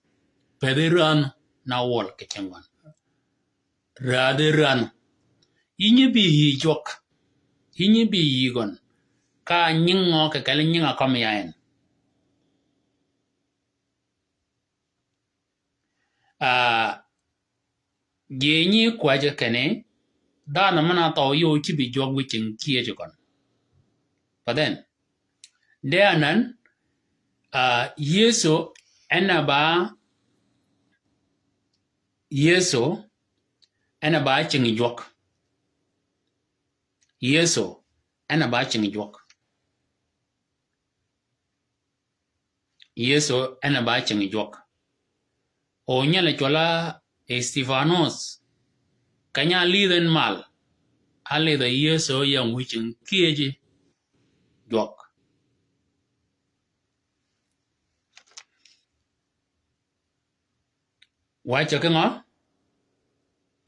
Pëthi ränhø na wøl kì cinggøn. Rädhi ränhø. Yï nyi bï yï jwøk. Yï nyi bï yï gøn. Ka nying ngø kì kelli nying-a kømmi ya en. A, ji nyi kwäjji kinni, dhanhø men-a thøw yø cïb-a jwøk wi cing kiëjji gøn. But then, de anan, a, Yëso en a ba, Yëso en a ba cing jwøk. Yëso en a ba cing jwøk. Yëso en a ba cing jwøk. O nyel cwøl-a Stifanus, keny-a álïdh en mal, álïdh Yëso ying wi cing kiëjji jwøk. Wacce ki ngø?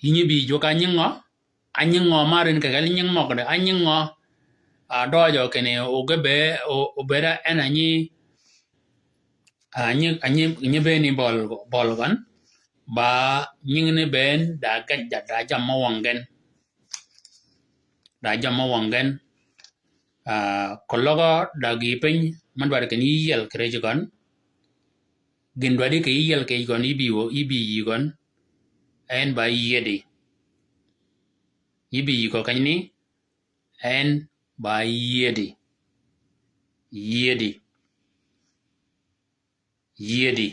Yï nyi bï jwøk a nying ngø? A nying ngø mar in kì kelli nying møgø de? A nying ngø? A døjø kinni o ge be, o, o bëëd en a nyi, a nyi, a nyi, nyi bënn bøl, bøl gøn. Ba nying ni bënn da gej da, da jammì wøng gen. Da jammì wøng gen. A, keløg da gïï piny, mø dwaddi kinni yï yiel kì rëc gøn. Gïn dwaddi kì yï yiel kì gøn, yï bï wø, yï bï yï gøn. En ba yiedi. Yï bï yï gø kenyni, en ba yiedi. Yiedi. Yiedi.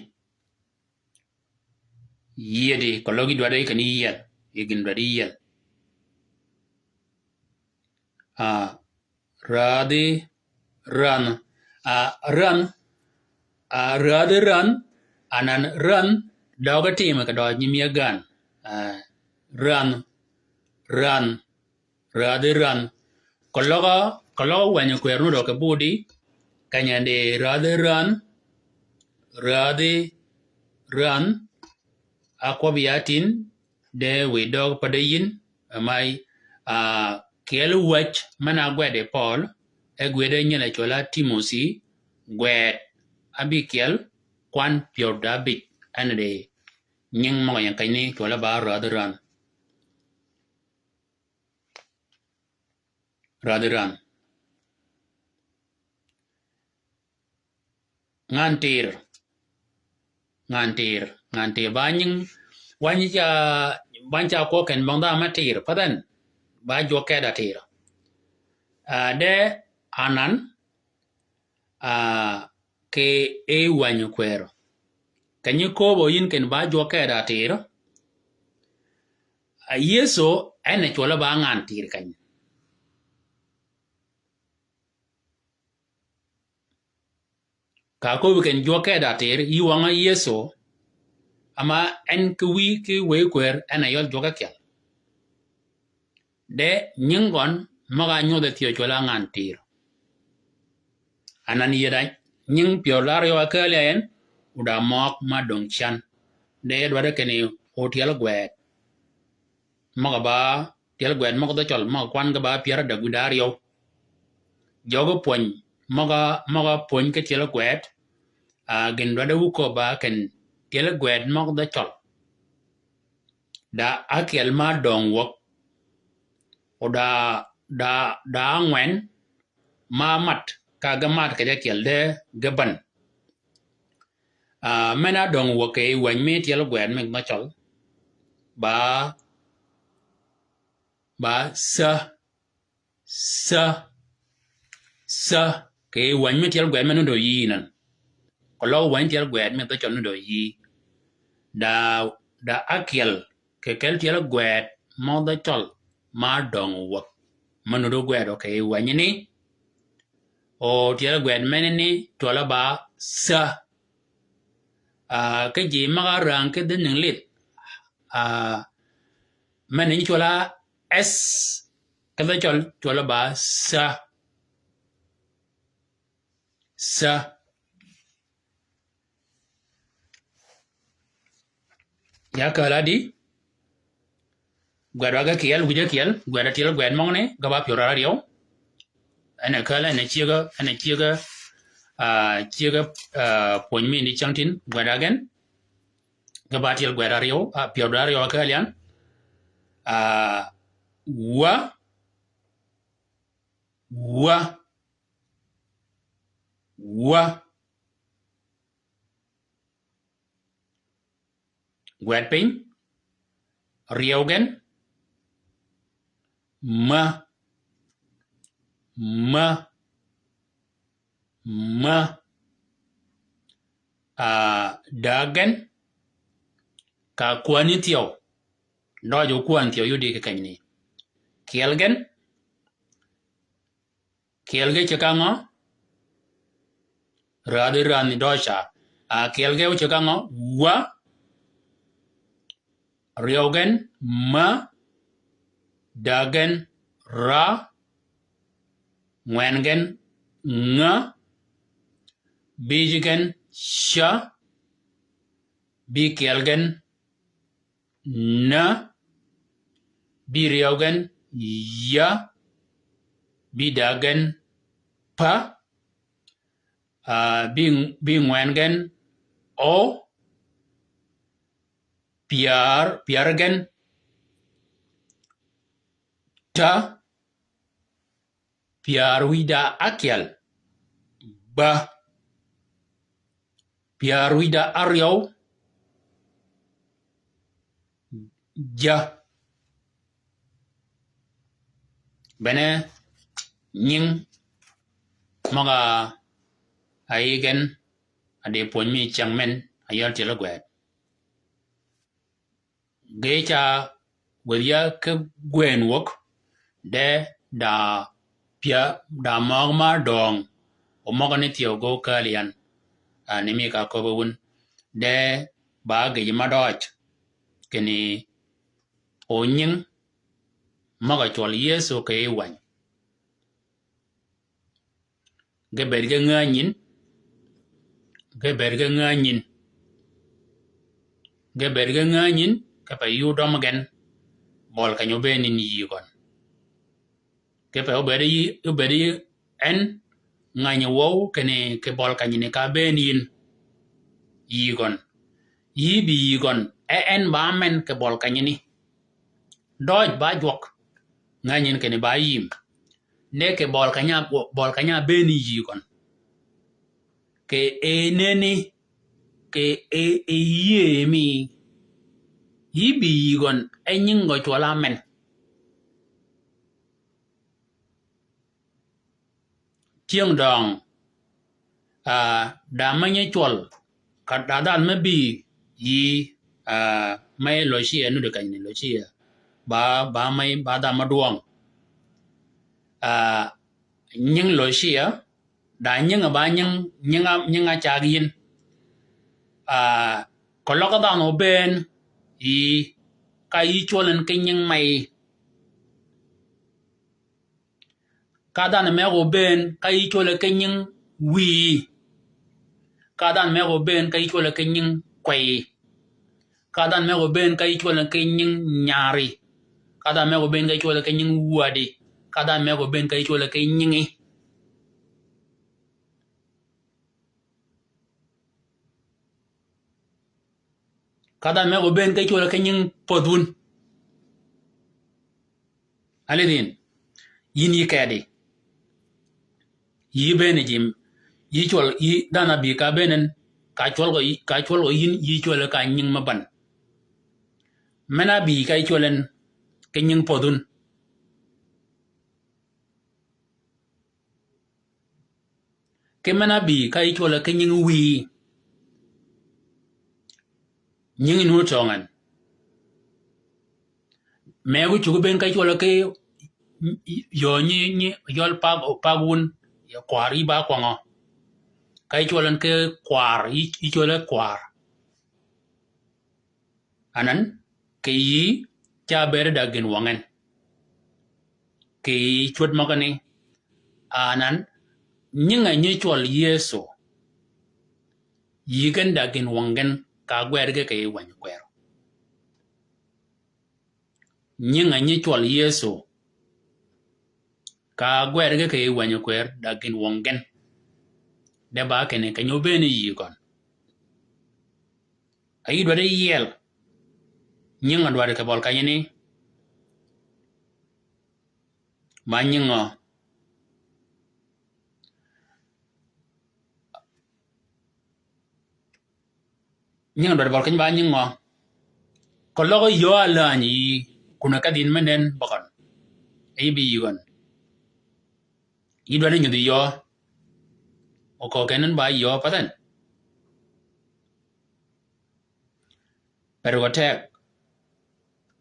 Yiedi, keløg yï dwaddi kinni yiel, yï gïn dwaddi yiel. A, rädhi ränhø, a, ränhø, a, rädhi ränhø, anan ränhø, døøg tiimi kì døøj nyimï a gän. A, ränhø, ränhø, rädhi ränhø. Keløg, keløg wänyi kwër nudd kì budi, keny-a di rädhi ränhø, rädhi ränh, a kwøb ya tïn, de wiy døøg pa de yïn, e may, a, kyel wäc men-a gwed yi Pøøl, e gwede nyel-a cwøl-a Timothi, gwed, ábïkyel, kwan pyär da ábïj, en di nying møg-a ying keny ni cwøl-a ba rädhi ränh. Rädhi ränh. Ngan tir. Ngan tir. Ngan tir. Ba nying, wany ca, wany ca kwøb ken bøng dha me tir. Pa dhen. Ba jwøk keda tir. A, de anan, a, kì e wänyi kwërø. Keny-a köbbi yïn ken ba jwøk keda tir. A, Yëso en a cwøl-a ba ngan tir keny. Ka köbbi ken jwøk keda tir, yï wang-a Yëso, ama en ki wïy ki wëy kwër en a yøl jwøk ákyel. De nying gøn møg-a nyodh e thyew cwøl-a ngan tir. Anan yie da nying pyär da aryøw a kääl ya en, o da møøg ma döng cän. De dwaddi kinni o tyel gwed. Møg-a ba tyel gwed møg dhø cøl, møg-a kwan ge ba pyär adäg wïda aryøw. Jøgi pwöny, møg-a, møg-a pwöny ki tyel gwed, a, gïn dwaddi wu köbba ken tyel gwed møg dhø cøl. Da ákyel ma döng wäg. O da, da, da ángwen ma mat, ka ge mat kì ja kyel de ge bän. A, men-a döng wäg kì wänyi mi tyel gwed mi dhø cøl. Ba, ba, sa, sa, sa, kì wänyi mi tyel gwed mi nuti yï nan. Keløg wänyi tyel gwed mi dhø cøl nuti yï. Da, da ákyel, kì kel tyel gwed mø dhø cøl, ma döng wäg. Ma nuti gwed o kì wänyi ni. O tyel gwed meni ni, cwøl-a ba sa. A, ki ji møg-a räng ki dhi nïng lidh. A, meni nyi cwøl-a S. Ki dhø cøl, cwøl-a ba sa. Sa. Ya kääl-a di. Gwed wa ge kyel, wïj ákyel, gwed a tyel gwed møgani, ge ba pyär aryøw. En a kääl, en a cyëgø, en a cyëgø, a, cyëgø, a, pwöny mi ni cäng tin, gwed a gen. Ge ba tyel gwed aryøw, a, pyär aryøw a kääl yan. A, wa, wa, wa. Gwed piny. Ryew gen. Mä. Mä. Mä. A, dääg gen. Ka kwäni thyew. Døøj okwän thyew yudi ki kenyni. Kyel gen. Kyel ge ceg ka ngø? Rädhi ränh ni døøj ca. A, kyel ge oceg ka ngø? Wa. Ryew gen mä. Dääg gen ra. Ngwen gen ngä. Bïj gen ca. Bïkyel gen nä, bïryew gen ya, bïdääg gen pa, a, bï, bïngwen gen o, pyär, pyär gen ta, pyär wïj da ákyel, ba. Pyär wïj da áryew, ja. Bene nying møg-a áyï gen, a di pwöny mi cyäng men, a yøl tyel gwed. Ge ca wedhi ya ki gwën wäg, de da pya, da møøg ma döng, o møgø ni thyew ge okääl yan, a, ni mi ka köbbi wun, de ba gïj ma døøj, kinni o nying møg-a cwøl Yëso kì yij wäny. Ge bëëd ge ngänyin, ge bëëd ge ngänyin. Ge bëëd ge ngänyin, kipe yï ódøm gen, bøli keny-a óbëën yïn yï gøn. Kipe óbëëd yï, óbëëd yï en, ngänyi wøw, kinni kì bøli keny-a ni ka bëën yïn yï gøn. Yï bï yï gøn, e en ba men kì bøli keny-a ni. Døøj ba jwøk, ngänyin kinni ba yïm. Ni kì bøli keny-a, bøli keny-a bëën yï gøn. Kì e nënni, kì e, e yïëy mi, yï bï yï gøn, e nying gø cwøl á men. Tyëng døng, a, da me nyi cwøl, ka da dhanhø me bï yï, a, me Lucia, nuti keny-a ni Lucia. Ba, ba me, ba dhanhø mø dwøng. A, nying Lucia, da nying ba nying, nying a, nying a cag yïn. A, keløg dhanhø óbëën yï, ka yï cwøl en ki nying mey. Ka dhanhø megø óbëën ka yï cwøle ki nying wïyi. Ka dhanhø megø óbëën ka yï cwøle ki nying kweyyi. Ka dhanhø megø óbëën ka yï cwøle ki nying nyari. Ka dhanhø megø óbëën ka yï cwøle ki nying wädi. Ka dhanhø megø óbëën ka yï cwøle ki nyingi. Ka dhanhø megø óbëën ka yï cwøle ki nying pödh wun. Alidh yïn, yïn yï kedi. Yï bëën jim, yï cwøl, yï dhanhø bï ka bëën en, ka cwøl gø, ka cwøl gø yïn, yï cwøle ka nying me bän. Men-a bï ka yï cwøl en, ki nying pödh wun. Ki men-a bï ka yï cwøle ki nying wïyi. Nyingi ni ótöng en. Megø cuggi bëën ka yï cwøle ki yöö nyi, nyi, yøl pag, pag wun, kwar yï ba kwøngø. Ka yï cwøl en ki kwar, yï, yï cwøle kwar. Anan, kì yï ca bëëd da gïn wøng en. Kì yï cwöd møgø ni, anan, nying-a nyi cwøl Yëso. Yï gen da gïn wøng gen ka gwed ge kì yï wänyi kwër. Nying-a nyi cwøl Yëso. Ka gwed ge kì yï wänyi kwër da gïn wøng gen. De ba kinni keny-a óbëën yï gøn. A yï dwaddi yiel. Nying-a dwaddi kì bøli keny-a ni. Ba nying ngø? Nying-a dwaddi bøli keny-a ba nying ngø? Keløg yöö a lääny yï, kun-a kedhi yïn me nen bøgøn. A yï bï yï gøn. Yï dwaddi nyudhi yöö. O köög gen en ba yöö path en. Pär gø teg.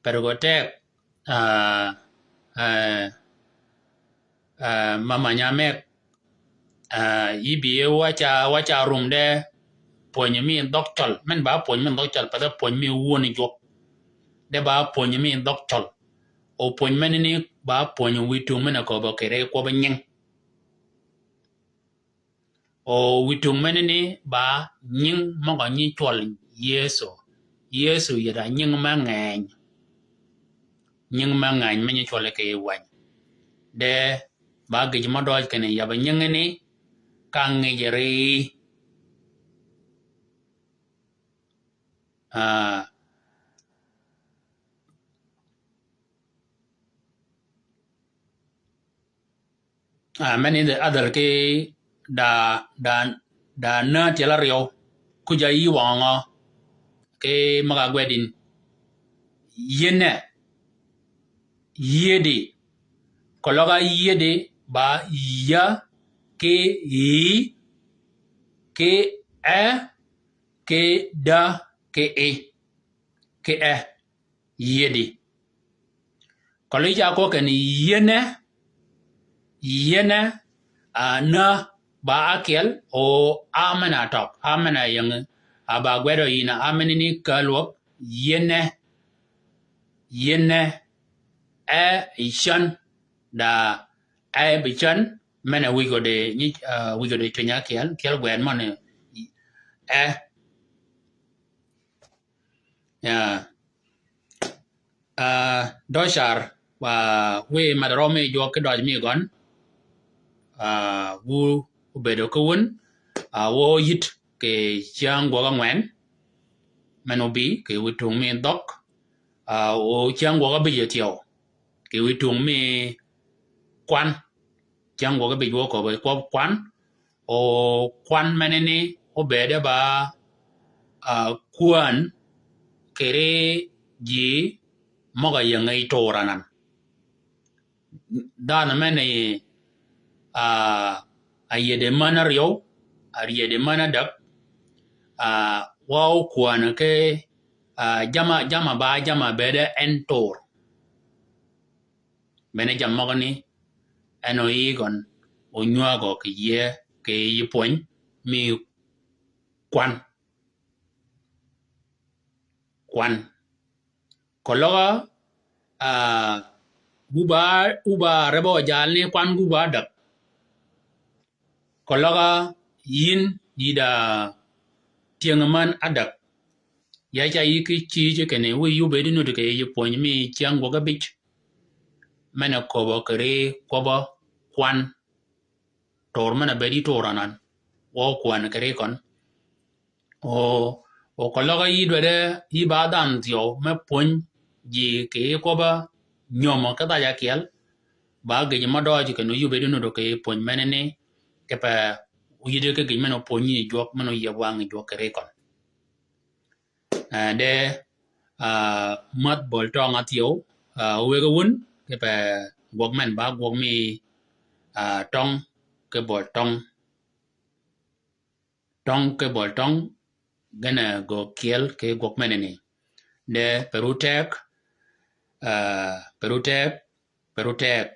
Pär gø teg. Ah, ah, ah, mama nya meg. Ah, yï bï wa ca, wa ca rum de pwönyi mi dhøg cøl. Men ba pwönyi mi dhøg cøl, path pwönyi mi wun jwøk. De ba pwönyi mi dhøg cøl. O pwönyi men ni ba pwönyi wi tung men-a köbbø kì ri kwøbbi nying. O wi tung men ni ba nying møg-a nyi cwøl Yëso. Yëso yie da nying me ngeny. Nying me ngeny me nyi cwøl kì yï wäny. De ba gïj mø døøj kinni yabbi nyingi ni ka ngïjji ri. Ah, ah, men ni dhil adhal ki da, da, da näg tyel áryew. Kuja yï wøng ngø? Ki møg-a gwed yïn. Yïëne. Yïëdi. Keløg á yïëdi ba ya, ki yï, ki e, ki da, ki i, ki e, yïëdi. Keløg yï ca kwøb kinni yïëne, yïëne, a, näg ba ákyel, o, á men-a tøg, á men-a ying, a ba gwedø yïn, á men ni kälwøg, yïëne, yïëne, e, cän, da, e, bi cän, men-a wïj gø di, nyi, a, wïj gø di cwiny ákyel, kyel gwed møn, e, Ah, ah, dø car, ah, wiy mad rø mi jwøk ki døj mi gøn. Ah, wu obedo ki wun, ah, wu yïd kì cyäng gwøg ángwen, men obi kì wi tung mi dhøg, ah, wu cyäng gwøg ábïj otyeu, kì wi tung mi kwan. Cyäng gwøg ábïj wø köbbe kwøb kwan. O kwan meneni obede ba, ah, kwän kiri ji møg-a yänge yi tur anan. Dhanhø meni, ah, ayede män áryew, ayede män ádäg, ah, wa okwän ki, ah, jamm-a, jamm-a ba jamm-a bede en tur. Bene jammì møgø ni, en oyï gøn, onywägø kì yie, kì yie pwöny mi kwan. Kwan. Keløg, ah, wu ba, wu ba rebo jal ni kwan wu ba däg. Keløg yïn yï da tyëng män ádäg. Ya ca yï ki cïï ci kinni wiy yub di nuti kì yï pwöny mi cyäng gwøg ábïj. Men-a köbbø kì ri kwøbbø kwan. Tur men-a bëëd yï tur anan. Wø kwan kì ri køn. O, o keløg yï dwaddi yï ba dhanhø thyew me pwöny ji kì kwøbbø nyömø ki dhaj ákyel. Ba gïj mø døøj kinni yub di nuti kì pwöny meneni, kipe oyïddi ki gïj men-a opwönyi yi jwøk, men-a oyieb wang yi jwøk kì ri køn. Ah, de, ah, mädh böl tøng áthyew, ah, wëggi wun, kipe gwøg men ba gwøg mi, ah, tøng, ki böl tøng. Tøng ki böl tøng, gïn-a göög kyel ki gwøg meneni. De, pe ru teg, ah, pe ru teg, pe ru teg,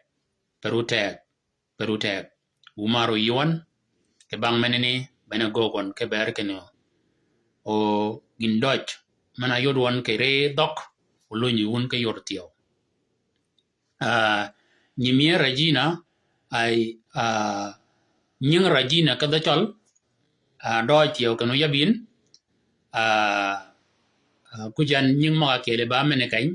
pe ru teg, pe ru teg. Wu mar oyiwan, kì bang meneni, bene göög wøn ki ber kinni. O gïn døj, men-a yod wøn kì ri dhøg, olunyi wun ki yod thyew. Ah, nyimïe Regina, ay, ah, nying Regina ki dhø cøl, ah, døøj thyew kinni yab yïn, ah, ah, kujan nying møg-a kyel ba meni keny,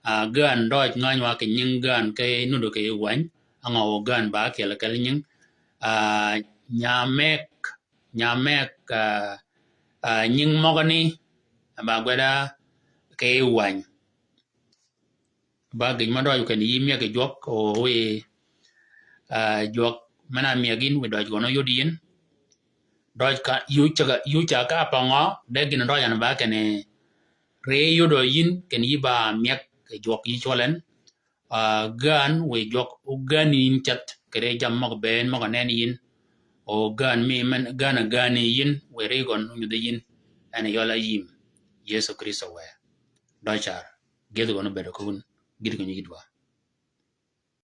ah, gään døøj ngänywa kì nying gään ki nuti kì wäny, á ngø gään ba kyel kel nying, ah, nyamek, nyamek, ah, ah, nying møgø ni, ba gwed-a kì wäny. Ba gïj mø døøj kinni yï myeg yi jwøk, o wiy, ah, jwøk men-a myeg yïn, wiy døøj gøn óyod yïn. Døøj ka, yï ca ka, yï ca ka pøngø, de gïn døøj an ba kinni, ri yodø yïn, kinni yï ba myeg yi jwøk yï cwøl en. Ah, gään wiy jwøk, o gään yïn ceth, kì ri jammì møg-a bënn møg-a nenni yïn. O gään mi men, gään-a gään yïn, wiy ri gøn onyudhi yïn. En yøl-a yïm. Yëso Krïstø wë. Døøj car. Gïdh gøn óbëëd ki wun. Gïdh gøn yïdh wa.